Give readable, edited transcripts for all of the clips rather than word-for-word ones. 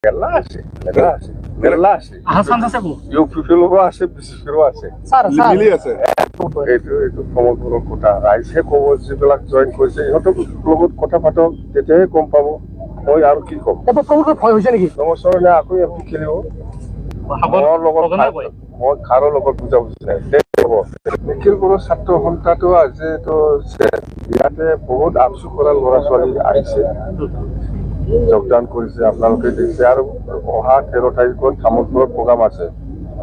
Melah sih. Hasan saya bu. Yo people আছে বিশেষকৰো আছে। Miলি আছে। এইটো PromodBoro কোটা ৰাইজে ক'ব যিবিলাক জয়েন কৰিছে ইহঁতক লগত কথা পাতক তেতিয়াহে গম পাব। মই আৰু কি ক'ম। এবাৰ PromodBoro ভয় হৈছে নেকি? নমস্কাৰ না আকৌ এমপি খেলিব। মই খাৰৰ লগত বুজাবুজি নাই। নিখিলপুৰৰ ছাত্ৰ সন্থাটো আজি তো ইয়াতে বহুত ABSU কৰা ল'ৰা ছোৱালী আহিছে। যোগদান কৰিছে আপোনালোকে দেখিছে আৰু অহা 13 তাৰিখত সামগ্ৰৰ প্ৰগ্ৰাম আছে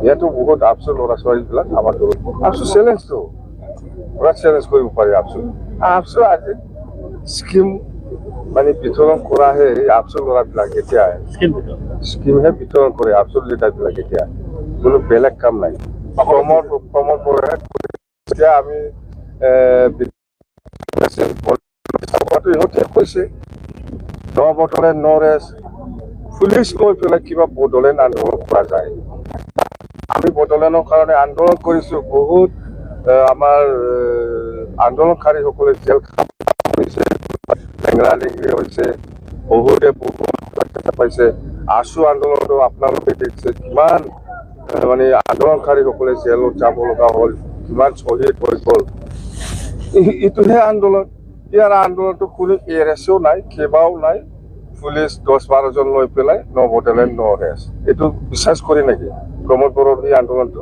ইয়াতো বহুত ABSU ল'ৰা ছোৱালীবিলাক আমাৰ দলত ABSU চেলেঞ্জটো পুৰা চেলেঞ্জ কৰিব পাৰি ABSU আজি স্কিম মানে বিতৰণ কৰাহে ABSU ল'ৰাবিলাক এতিয়া স্কিমহে বিতৰণ কৰে ABSU লিডাৰবিলাক এতিয়া কোনো বেলেগ কাম নাই PromodBoro এতিয়া আমি ইহঁতে কৈছে No bottle no rest. Police কৈ পেলাই কিবা বদলেন আন্দোলন কৰা যায় আমি বদলেনৰ কাৰণে আন্দোলন কৰিছো বহুত আমাৰ আন্দোলনকাৰীসকলে জেল খাইছে বেংগালী হৈছে বহুতে পাইছে ABSU আন্দোলনটো আপোনালোকে দেখিছে কিমান মানে আন্দোলনকাৰীসকলে জেলত যাব লগা হ'ল কিমান শ্বহীদ হৈ গ'ল ইটোহে আন্দোলন ইয়াৰ আন্দোলনটো কোনো এৰেছো নাই কেবাও নাই পুলিচ 10-12 জন লৈ পেলাই নো বদলে নো ৰেষ্ট এটো বিশ্বাস কৰি নাকি PromodBoro এই আন্দোলনটো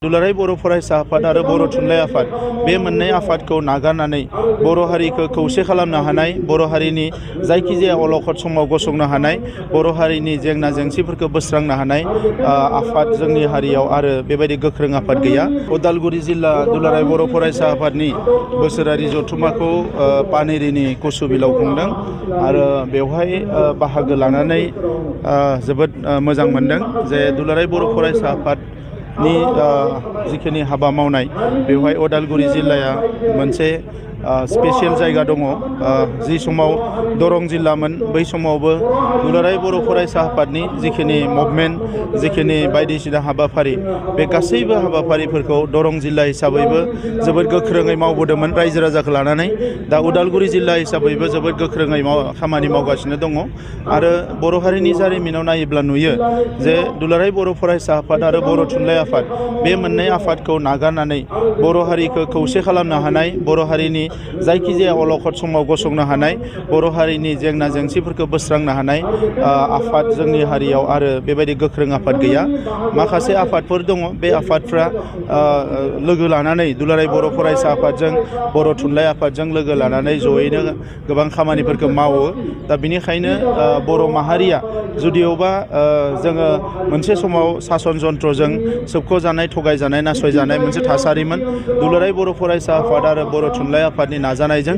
दुलाराय बर' फरायसा आफाद आरो बर' थुनलाइ आफाद बे मोननै आफादखौ नागारनानै बर' हारिखौ खौसे खालामनो हानाय बर' हारिनि जायखिजाया अलखद समाव गसंनो हानाय बर' हारिनि जेंना जेंसिफोरखौ बोस्रांनो हानाय आफाद जोंनि हारियाव आरो बेबायदि गोख्रों आफाद गैया उदालगुरि जिल्ला दुलाराय बर' फरायसा आफादनि बोसोरारि जथुम्माखौ पानेरिनि कसुबिलाव खुंदों आरो बेवहाय बाहागो लानानै जोबोद मोजां मोनदों जे दुलाराय बर' फरायसा आफाद नि जिखिनि हाबा मावनाय बेवहाय उदालगुरि जिल्लाया मोनसे स्पेशल जायगा दङ जि समाव दरं जिल्लामोन बै समावबो दुलाराय बर' फरायसा आफादनि जिखिनि मुभमेन्ट जिखिनि बायदिसिना हाबाफारि बे गासैबो हाबाफारिफोरखौ दरं जिल्ला हिसाबैबो जोबोद गोख्रोङै मावबोदोंमोन रायजो राजाखौ लानानै दा उदालगुरि जिल्ला हिसाबैबो जोबोद गोख्रोङै खामानि मावगासिनो दङ आरो बर' हारिनि जारिमिनाव नायोब्ला नुयो जे दुलाराय बर' फरायसा आफाद आरो बर' थुनलाइ आफाद बे मोननै आफादखौ नागारनानै बर' हारिखौ खौसे खालामनो हानाय बर' हारिनि जायखिजाया अलखद समाव गसंनो हानाय बर' हारिनि जेंना जेंसिफोरखौ बोस्रांनो हानाय आफाद जोंनि हारियाव आरो बेबायदि गोख्रों आफाद गैया माखासे आफादफोर दङ बे आफादफ्रा लोगो लानानै दुलाराय बर' फरायसा आफादजों बर' थुनलाइ आफादजों लोगो लानानै जयैनो गोबां खामानिफोरखौ मावो दा बिनिखायनो बर' माहारिया जुदियावबा जोङो मोनसे समाव सासन जन्त्रजों सोबख'जानाय थगायजानाय नासयजानाय मोनसे थासारिमोन दुलाराय बर' फरायसा आफाद आरो बर' थुनलाइ आफादनि नाजानायजों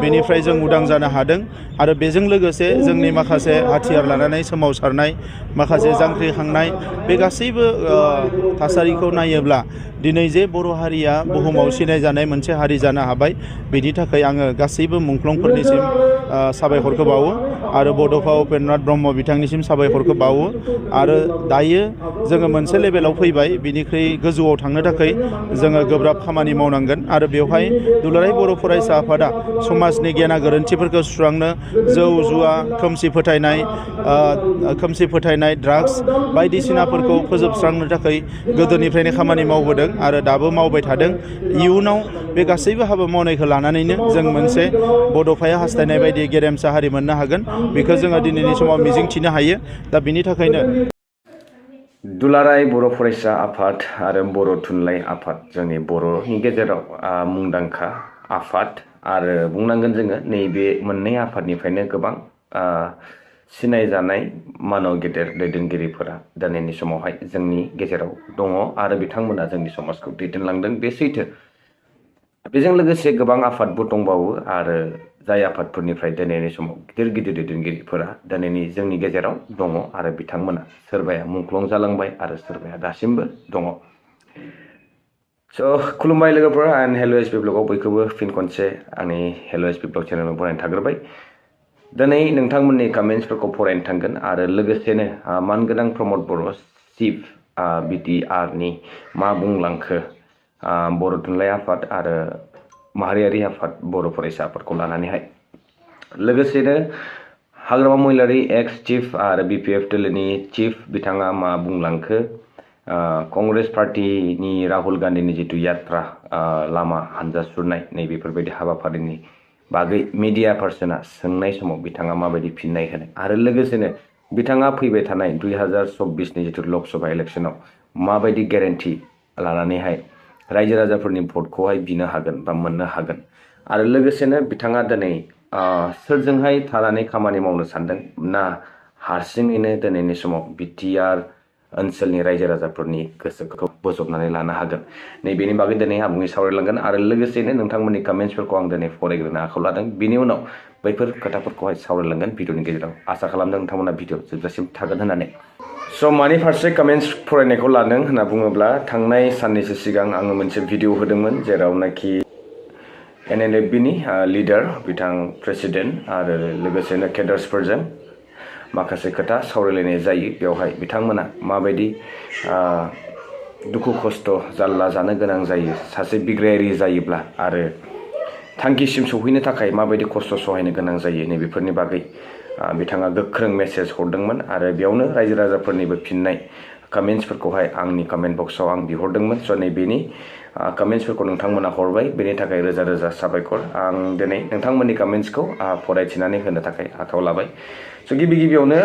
बेनिफ्राय जों उदां जानो हादों आरो बेजों लोगोसे जोंनि माखासे हाथियार लानानै सोमावसारनाय माखासे जांख्रिखांनाय बे गासैबो थासारिखौ नायोब्ला दिनै जे बर' हारिया बुहुमाव सिनायजानाय मोनसे हारि जानो हाबाय बेनि थाखाय आङो गासैबो मुंख्लंफोरनिसिम साबायखरखौ बावो आरो बड'फा उपेन्द्रनाथ ब्रह्म बिथांनिसिम साबायखरखौ बावो आरो दायो जोङो मोनसे लेभेलाव फैबाय बिनिख्रुइ गोजौआव थांनो थाखाय जोङो गोब्राब खामानि मावनांगोन आरो बेवहाय दुलाराय बर' फरायसा आफादा समाजनि गेना गोरोन्थिफोरखौ सुस्रांनो जौ जुवा खोमसि फोथायनाय ड्राग्स बायदिसिनाफोरखौ फोजोबस्रांनो थाखाय गोदोनिफ्रायनो खामानि मावबोदों आरो दाबो मावबाय थादों इयुनाव बे गासैबो हाबा मावनायखौ लानानैनो जों मोनसे बड'फाया हास्थायनाय बायदि गेरेमसा हारि मोननो हागोन बेखौ जोङो दिनैनि समाव मिजिंथिनो हायो दा बिनि थाखायनो दुलाराय बर' फरायसा आफाद आरो बर' थुनलाइ आफाद जोंनि बर'नि गेजेराव मुंदांखा आफाद आरो बुंनांगोन जोङो नैबे मोननै आफादनिफ्रायनो गोबां सिनायजानाय मानव गेदेर दैदेनगिरिफोरा दिनैनि समावहाय जोंनि गेजेराव दङ आरो बिथांमोना जोंनि समाजखौ दैदेनलांदों बे सैथो बेजों लोगोसे गोबां आफादबो दंबावो आरो जाय आफादफोरनिफ्राय दिनैनि समाव गिदिर गिदिर दैदेनगिरिफोरा दिनैनि जोंनि गेजेराव दङ आरो बिथांमोना सोरबाया मुंख्लं जालांबाय आरो सोरबाया दासिमबो दङ स' खुलुमबाय लोगोफोर आं हेल' एसपि ब्लगाव बयखौबो फिन खनसे आंनि हेल' एसपि ब्लग चेनेलाव बरायनो थाग्रोबाय दिनै नोंथांमोननि कमेन्ट्सफोरखौ फरायनो थांगोन आरो लोगोसेनो मानगोनां PromodBoro चिफ बिटिआरनि मा बुंलांखो बर' थुनलाइ आफाद आरो माहारियारि आफाद बर' फरायसा आफादखौ लानानैहाय लोगोसेनो हाग्रामा महिलारि एक्स चिफ आरो BPF दोलोनि चिफ बिथाङा मा बुंलांखो कंग्रेस पार्टीनि राहुल गान्धीनि जितु यात्रा लामा हानजा सुरनाय नै बेफोरबायदि हाबाफारिनि बागै मीडिया पार्सना सोंनाय समाव बिथाङा माबायदि फिननाय होनो आरो लोगोसेनो बिथाङा फैबाय थानाय 2024 नि जितु लोकसभा इलेक्शनाव माबायदि ग्यारेन्टी लानानैहाय रायजो राजाफोरनि भटखौहाय बिनो हागोन बा मोननो हागोन आरो लोगोसेनो बिथाङा दिनै सोरजोंहाय थानानै खामानि मावनो सानदों ना हारसिङैनो दिनैनि समाव BTR ओनसोलनि रायजो राजाफोरनि गोसोखौ बोजबनानै लानो हागोन नैबेनि बागै दिनै आबुङै सावरायलांगोन आरो लोगोसेनो नोंथांमोननि कमेन्ट्सफोरखौ आं दिनै फरायग्रोनो आखायाव लादों बिनि उनाव बैफोर खोथाफोरखौहाय सावरायलांगोन भिडिअनि गेजेराव आसा खालामदों नोंथांमोना भिडिअ जोबजासिम थागोन होननानै स' मानि फारसे कमेन्ट्स फरायनायखौ लादों होनना बुङोब्ला थांनाय साननैसो सिगां आङो मोनसे भिडिअ होदोंमोन जेरावनाखि NLFB नि लिडार बिथां प्रेसिडेन्ट आरो लोगोसेनो केडार्सफोरजों माखासे खोथा सावरायलायनाय जायो बेवहाय बिथांमोना माबायदि दुखु खस्थ जाल्ला जानो गोनां जायो सासे बिग्रायारि जायोब्ला आरो थांखिसिम सौहैनो थाखाय माबायदि खस्थ सहायनो गोनां जायो नै बेफोरनि बागै बिथाङा गोख्रों मेसेज हरदोंमोन आरो बेयावनो रायजो राजाफोरनिबो फिननाय कमेन्ट्सफोरखौहाय आंनि कमेन्ट बक्सआव आं बिहरदोंमोन स' नैबेनि कमेन्ट्सफोरखौ नोंथांमोना हरबाय बेनि थाखाय रोजा रोजा साबायखर आं दिनै नोंथांमोननि कमेन्ट्सखौ फरायथिनानै होनो थाखाय आखायाव लाबाय स' गिबियावनो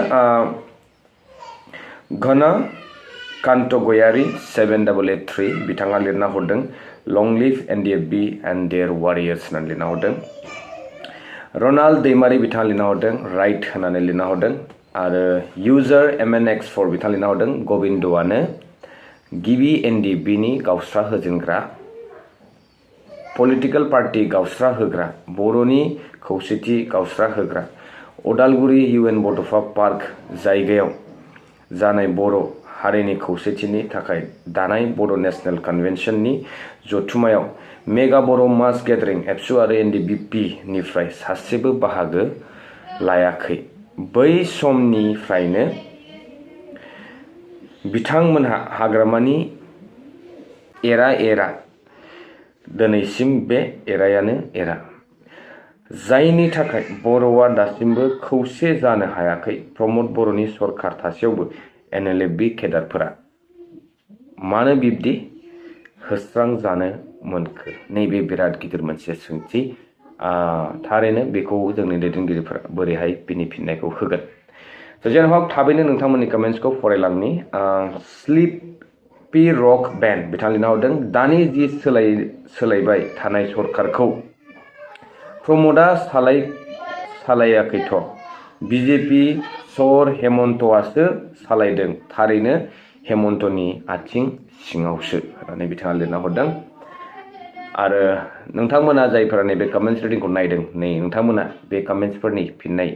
घनकान्त गयारि 7883 बिथाङा लिरना हरदों long live NLFB and their warriors होननानै लिरना हरदों रनाल्ड दैमारि बिथाङा लिरना हरदों राइट होननानै लिरना हरदों आरो इउजार MNX4 बिथाङा लिरना हरदों गबिन्दआनो गिबि NLFB नि गावस्रा होजेनग्रा पलिटिकल पार्टी गावस्रा होग्रा बर'नि खौसेथि गावस्रा होग्रा उदालगुरि UN बड'फा पार्क जायगायाव जानाय बर' हारिनि खौसेथिनि थाखाय दानाय बर' नेशनेल कन्वेन्शननि जथुमायाव मेगा बर' मास गेदारिं ABSU आरो NLFB निफ्राय सासेबो बाहागो लायाखै बै समनिफ्रायनो बिथांमोनहा हाग्रामानि एरा दिनैसिम बे एरायानो एरा जायनि थाखाय बर'आ दासिमबो खौसे जानो हायाखै प्रमोद बर'नि सरकार थासेयावबो NLFB केडारफोरा मानो बिब्दि होस्रां जानो मोनखो नैबे बिराद गिदिर मोनसे सोंथि थारैनो बेखौ जोंनि दैदेनगिरिफोरा बोरैहाय बिनि फिननायखौ होगोन स' जेन'बा थाबैनो नोंथांमोननि कमेन्ट्सखौ फरायलांनि स्लिपि रक बेन्ड बिथाङा लिरना हरदों दानि जि सोलायबाय थानाय सरकारखौ प्रमोदा सालायाखैथ' BJP सर हेमन्तआसो सालायदों थारैनो हेमन्तनि आथिं सिङावसो होननानै बिथाङा लिरना हरदों आरो नोंथांमोना जायफोरा नैबे कमेन्ट्स रिडिंखौ नायदों नै नोंथांमोना बे कमेन्ट्सफोरनि फिननाय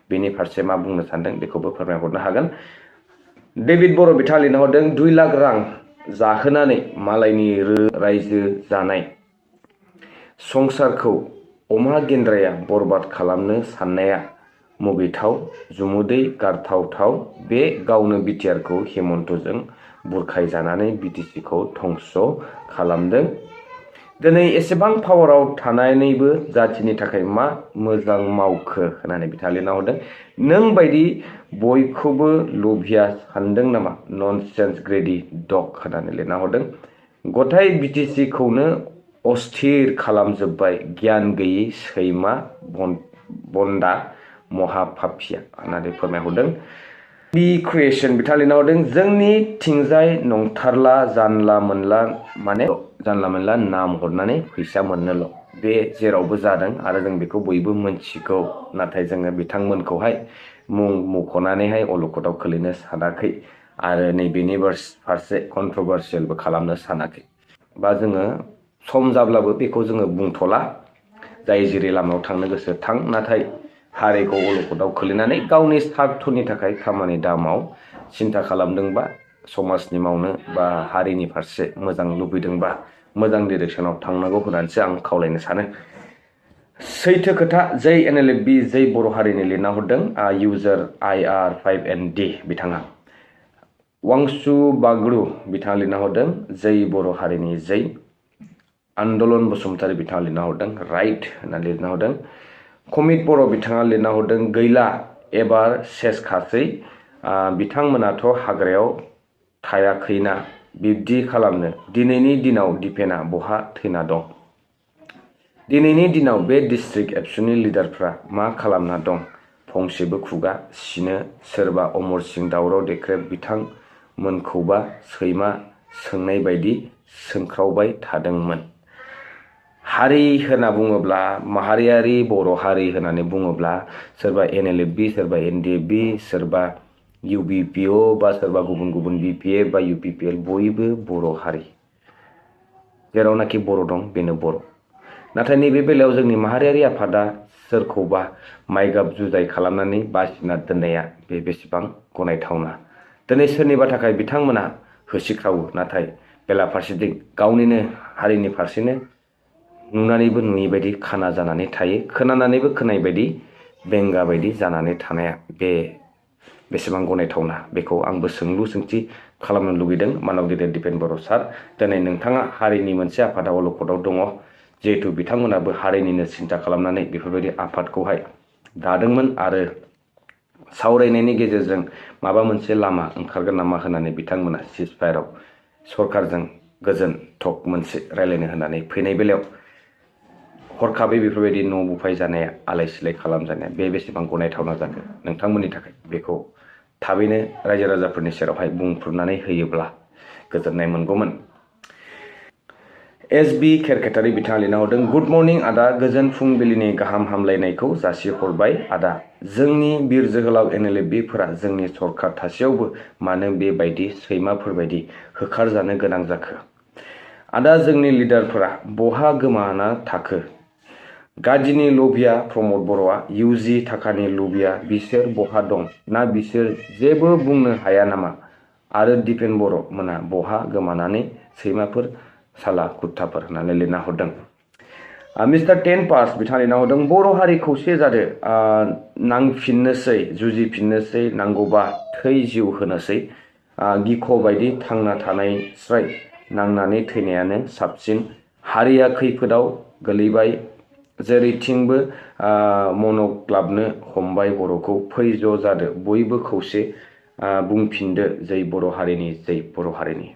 बेनि फारसे मा बुंनो सानदों बेखौबो फोरमायहरनो हागोन डेभिड बर' बिथाङा लिरना हरदों 2 लाख रां जाहोनानै मालायनि रायजो जानाय संसारखौ अमा गेन्द्राया बरबाद खालामनो साननाया मुगैथाव जुमुदै गारथावथाव बे गावनो बिटिआरखौ हेमन्तजों बुरखायजानानै BTCखौ धंस खालामदों दिनै एसेबां पावाराव थानानैबो जाथिनि थाखाय मा मोजां मावखो होननानै बिथाङा लिरना हरदों नों बायदि बयखौबो लभिया सानदों नामा ननसेन्स ग्रेडि डग होननानै लिरना हरदों गथाय BTCखौनो अस्थिर खालामजोब्बाय गियान गैयै सैमा बन्दा महापापिया होननानै फोरमायहरदों बि क्रिएशन बिथाङा लिरना हरदों जोंनि थिंजाय नंथारला जानला मोनला नाम हरनानै फैसा मोननोल' बे जेरावबो जादों आरो जों बेखौ बयबो मोनथिगौ नाथाय जोङो बिथांमोनखौहाय मुं मख'नानैहाय अलखदाव खोलैनो सानाखै आरो नैबेनि फारसे कन्ट्रभार्सियेलबो खालामनो सानाखै बा जोङो सम जाब्लाबो बेखौ जोङो बुंथ'ला जाय जेरै लामायाव थांनो गोसो थां नाथाय हारिखौ अलखदाव खोलैनानै गावनि स्वार्थनि थाखाय खामानि दामाव सिन्था खालामदोंबा समाजनि मावनो बा हारिनि फारसे मोजां लुबैदोंबा मोजां डिरेक्सनाव थांनांगौ होननानैसो आं खावलायनो सानो सैथो खोथा जै NLFB जै बर' हारिनि लिरना हरदों इउजार IR5ND बिथाङा वांसु बाग्रु बिथाङा लिरना हरदों जै बर' हारिनि जै आन्दलन बसुमतारी बिथाङा लिरना हरदों राइट होननानै लिरना हरदों कमित बर' बिथाङा लिरना हरदों गैला एबार सेस खासै बिथांमोनाथ' हाग्रायाव थायाखैना बिब्दि खालामनो दिनैनि दिनाव दिपेना बहा थैना दं दिनैनि दिनाव बे डिस्ट्रिक्ट एबसुनि लिडारफ्रा मा खालामना दं फंसेबो खुगा सिनो सोरबा अमर सिं दावराव देख्रेब बिथांमोनखौबा सैमा सोंनाय बायदि सोंख्रावबाय थादोंमोन हारि होनना बुङोब्ला माहारियारि बर' हारि होननानै बुङोब्ला सोरबा NLFB सोरबा NDFB सोरबा UBPO बा सोरबा गुबुन गुबुन BPF बा UPPL बयबो बर' हारि जेरावनाखि बर' दं बेनो बर' नाथाय नैबे बेलायाव जोंनि माहारियारि आफादा सोरखौबा माइगाब जुजाय खालामनानै बासिना दोननाया बे बेसेबां गनायथावना दिनै सोरनिबा थाखाय बिथांमोना होसिख्रावो नाथाय बेलाफारसेथिं गावनिनो हारिनि फारसेनो नुनानैबो नुयै बायदि खाना जानानै थायो खोनानानैबो खोनायै बायदि बेंगा बायदि जानानै थानाया बे बेसेबां गनायथावना बेखौ आंबो सोंलु सोंथि खालामनो लुगैदों मानव गेदेर दिपेन बर' सार दिनै नोंथाङा हारिनि मोनसे आफादा अलखदाव दङ जिहेतु बिथांमोनाबो हारिनिनो सिन्था खालामनानै बेफोरबायदि आफादखौहाय दादोंमोन आरो सावरायनायनि गेजेरजों माबा मोनसे लामा ओंखारगोन नामा होननानै बिथांमोना सिजफायाराव सरकारजों गोजोन टक मोनसे रायलायनो होननानै फैनाय बेलायाव हरखाबै बेफोरबायदि न' बुफाय जानाया आलाय सिलाय खालामजानाया बे बेसेबां गनायथावना जाखो नोंथांमोननि थाखाय बेखौ थाबैनो रायजो राजाफोरनि सेरावहाय बुंफ्रुनानै होयोब्ला गोजोननाय मोनगौमोन SB केरकेटारि बिथाङा लिरना हरदों गुड मर्निं आदा गोजोन फुंबिलिनि गाहाम हामलायनायखौ जासिहरबाय आदा जोंनि बिर जोहोलाव NLFBफोरा जोंनि सरकार थासेयावबो मानो बेबायदि सैमाफोरबायदि होखारजानो गोनां जाखो आदा जोंनि लिडारफोरा बहा गोमाना थाखो गादिनि लबिया प्रमोद बर'आ UG थाखानि लबिया बिसोर बहा दं ना बिसोर जेबो बुंनो हाया नामा आरो दिपेन बर' मोना बहा गोमानानै सैमाफोर साला कुत्ताफोर होननानै लिरना हरदों मिस्टार 10 पास बिथाङा लिरना हरदों बर' हारि खौसे जादो नांफिननोसै जुजिफिननोसै नांगौबा थै जिउ होनोसै गिख' बायदि थांना थानाय स्राय नांनानै थैनायानो साबसिन हारिया खैफोदाव गोलैबाय जेरैथिंबो मनग्लाबनो हमबाय बर'खौ फै ज' जादो बयबो खौसे बुंफिनदो जै बर' हारिनि जै बर' हारिनि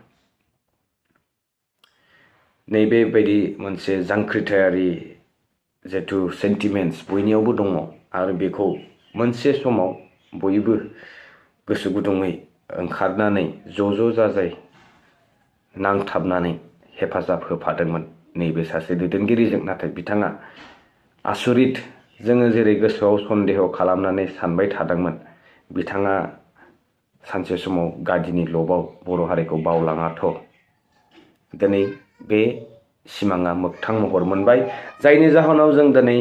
नैबे बायदि मोनसे जांख्रिथायारि जेथु सेन्टिमेन्ट्स बयनियावबो दङ आरो बेखौ मोनसे समाव बयबो गोसो गुदुङै ओंखारनानै ज' जाजाय नांथाबनानै हेफाजाब होफादोंमोन नैबे सासे दैदेनगिरिजों नाथाय बिथाङा आसरित जोङो जेरै गोसोआव सन्देह खालामनानै सानबाय थादोंमोन बिथाङा सानसे समाव गादिनि लबाव बर' हारिखौ बावलाङाथ' दिनै बे सिमाङा मोगथां महर मोनबाय जायनि जाहोनाव जों दिनै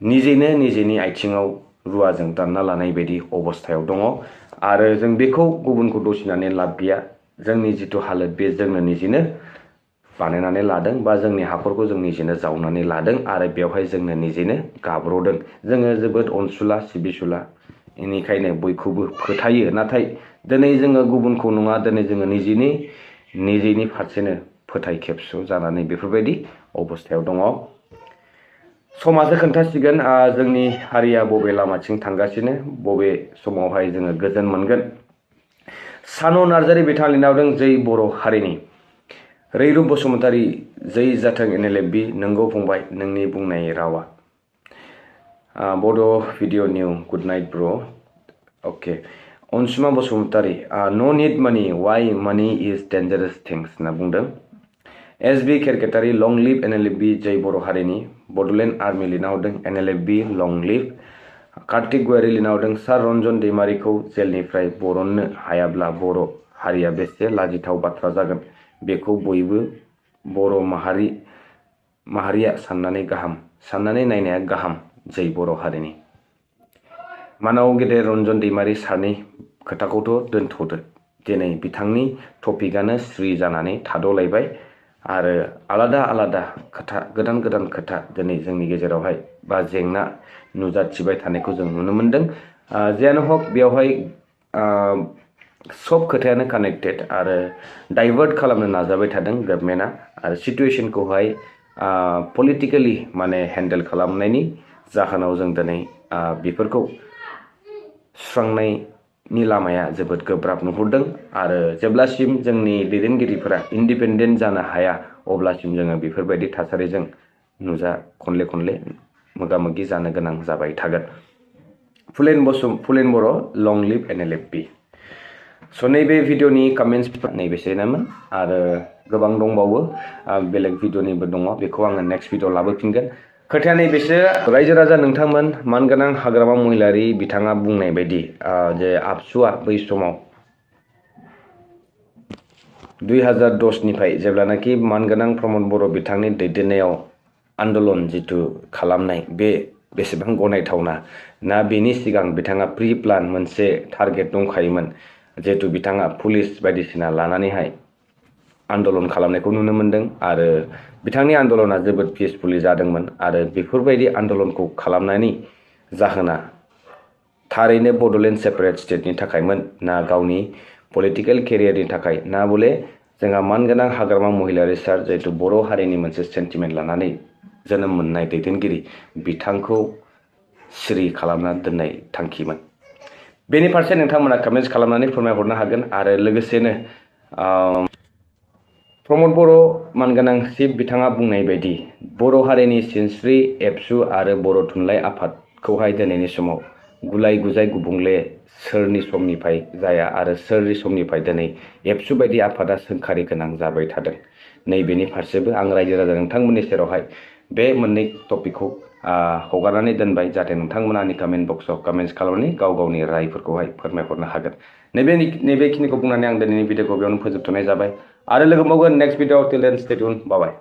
निजेनो निजेनि आथिङाव रुवाजों दानना लानाय बायदि अबस्थायाव दङ आरो जों बेखौ गुबुनखौ दसिनानै लाब गैया जोंनि जिथु हालोद बे जोंनो निजेनो बानायनानै लादों बा जोंनि हाखरखौ जों निजेनो जावनानै लादों आरो बेवहाय जोंनो निजेनो गाब्र'दों जोङो जोबोद अनसुला सिबिसुला बेनिखायनो बयखौबो फोथायो नाथाय दिनै जोङो गुबुनखौ नङा दिनै जोङो निजेनि फारसेनो फोथाय खेबस' जानानै बेफोरबायदि अबस्थायाव दङ समाजो खोन्थासिगोन जोंनि हारिया बबे लामाथिं थांगासिनो बबे समावहाय जोङो गोजोन मोनगोन सानु नार्जारि बिथाङा लिरना हरदों जै बर' हारिनि रैरुब बसुमतारी जै जाथों NLFB नंगौ फंबाय नोंनि बुंनाय रावा बड' भिडिअ निउ गुड नाइट ब्र अके अनसुमा बसुमतारी नो निड मानि वाइ मानि इज डेन्जारास थिंस होनना बुंदों SB केरकेटारि लं लिभ NLFB जै बर' हारिनि बड'लेण्ड आर्मि लिरना हरदों NLFB लं लिभ कार्तिक गयारि लिरना हरदों सार रन्जन दैमारिखौ जेलनिफ्राय बरननो हायाब्ला बर' हारिया बेसे लाजिथाव बाथ्रा जागोन बेखौ बयबो बर' माहारिया साननानै नायनाया गाहाम जै बर' हारिनि मानव गेदेर रन्जन दैमारि सारनि खोथाखौथ' दोनथ'दो दिनै बिथांनि टपिकआनो स्रि जानानै थाद'लायबाय आरो आलादा खोथा गोदान खोथा दिनै जोंनि गेजेरावहाय बा जेंना नुजाथिबाय थानायखौ जों नुनो मोनदों जियानो हक बेवहाय सब खोथायानो कानेक्टेड आरो डाइभार्ट खालामनो नाजाबाय थादों गभर्नमेन्टआ आरो सिटुएसनखौहाय पलिटिकेलि माने हेन्डेल खालामनायनि जाहोनाव जों दिनै बेफोरखौ सुस्रांनायनि लामाया जोबोद गोब्राब नुहुरदों आरो जेब्लासिम जोंनि दैदेनगिरिफोरा इन्डिपेन्डेन्ट जानो हाया अब्लासिम जोङो बेफोरबायदि थासारिजों खनले मोगा मोगि जानो गोनां जाबाय थागोन। फुलेन बर' लं लिभ NLFB। स' नैबे भिडिअनि कमेन्ट्स नैबेसोनोमोन आरो गोबां दंबावो बेलेग भिडिअनिबो दङ बेखौ आङो नेक्स्ट भिडिअ लाबोफिनगोन। खोथाया नैबेसो रायजो राजा नोंथांमोन मानगोनां हाग्रामा महिलारि बिथाङा बुंनाय बायदि जे आबसुआ बै समाव 2010 निफ्राय जेब्लानाखि मानगोनां प्रमद बर' बिथांनि दैदेननायाव आन्दलन जिथु खालामनाय बे बेसेबां गनायथावना ना बेनि सिगां बिथाङा प्रि प्लान मोनसे टारगेट दंखायोमोन जिहेतु बिथाङा पुलिस बायदिसिना लानानैहाय आन्दलन खालामनायखौ नुनो मोनदों आरो बिथांनि आन्दलना जोबोद पिसफुली जादोंमोन आरो बेफोरबायदि आन्दलनखौ खालामनायनि जाहोना थारैनो बड'लेण्ड सेपारेट स्टेटनि थाखायमोन ना गावनि पलिटिकेल केरियारनि थाखाय ना बले जोंहा मानगोनां हाग्रामा महिलारि सार जिहेतु बर' हारिनि मोनसे सेन्टिमेन्ट लानानै जोनोम मोननाय दैदेनगिरि बिथांखौ सिरि खालामना दोननाय थांखिमोन। बेनि फारसे नोंथांमोना कमेन्ट्स खालामनानै फोरमायहरनो हागोन आरो लोगोसेनो प्रमद बर' मानगोनां चिफ बिथाङा बुंनाय बायदि बर' हारिनि सिनस्रि एबसु आरो बर' थुनलाइ आफादखौहाय दिनैनि समाव गुलाय गुजाय गुबुंले सोरनि समनिफ्राय जाया आरो सोरनि समनिफ्राय दिनै एबसु बायदि आफादा सोंखारि गोनां जाबाय थादों। नैबेनि फारसेबो आं रायजो राजा नोंथांमोननि सेरावहाय बे मोननै टपिकखौ हगारनानै दोनबाय जाहाथे नोंथांमोना आंनि कमेन्ट बक्सआव कमेन्ट्स खालामनानै गावनि रायफोरखौहाय फोरमायहरनो हागोन। नैबेखिनिखौ बुंनानै आं दिनैनि भिडिअखौ बेयावनो फोजोबथ'नाय जाबाय आरो लोगो मोनगोन नेक्स्ट भिडिअ टिल देन स्टे टिउन बाय।